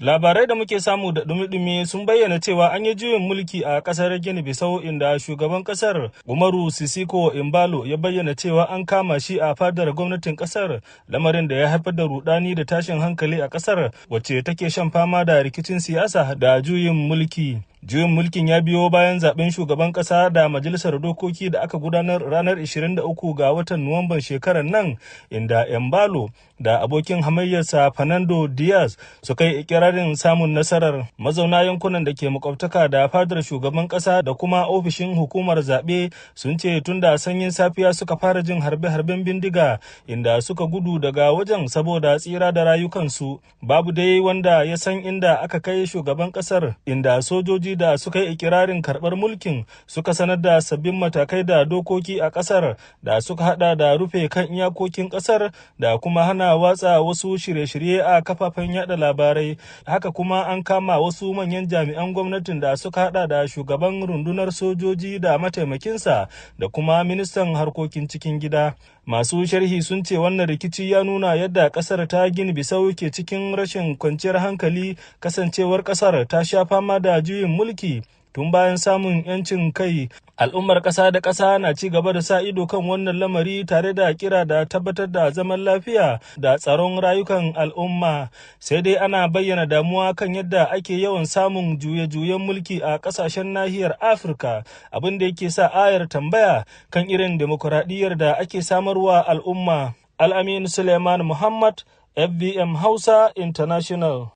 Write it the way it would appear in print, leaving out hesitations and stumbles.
Labarai da muke samu da dumi-dumi sun bayyana cewa an yi juyin mulki a kasar Gini Bisau, inda shugaban kasar Umaru Sissoco Embalo ya bayyana cewa an kama shi a fadar gwamnatin kasar, lamarin da ya haifar da rudani da tashin hankali a kasar wacce take shan fama da rikicin siyasa da juyin mulki. Juyin mulkin ya biyo bayan zaben shugaban kasa da majalisar dokoki da aka gudanar ranar 23 ga watan Nuwamban shekarar nan, inda Embalo da abokin hamayyarsa Fernando Diaz suka yi ikirarin samun nasarar. Mazauna yankunan da ke makwabtaka da fadar shugaban kasa da kuma ofishin hukumar zaɓe sun ce tun da sanyin safiya suka fara jin harbe-harben bindiga, inda suka gudu daga wajen saboda tsira da rayukansu. Babu dai wanda ya san inda aka kai shugaban kasar, inda sojoji da suka yi ikirarin karɓar mulkin suka sanar da sabbin matakai da dokoki a kasar da suka hada da rufe kan iyakokin kasar da kuma hana watsa wasu shirye-shirye a kafafen yada labarai. Haka kuma an kama wasu manyan jami'an gwamnatin da suka hada da shugaban rundunar sojoji da mataimakinsa da kuma ministan harkokin cikin gida. Masu sharhi sun ce wannan rikici ya nuna yadda kasar ta Gini Bisau ke cikin rashin kwanciyar hankali, kasancewar kasar ta sha fama da juyin mulki tun bayan samun 'yancin kai. Al'ummar ƙasa da ƙasa na ci gaba da sa ido kan wannan lamari tare da kira da tabbatar da zaman lafiya da tsaron rayukan al'umma. Sai dai ana bayyana damuwa kan yadda ake yawan samun juye-juyen mulki a ƙasashen nahiyar Afirka, abin da yake sa ayar tambaya kan irin demokuraɗiyyar da ake samarwa al'umma. Al'amin Suleiman Muhammad, FBM Hausa International.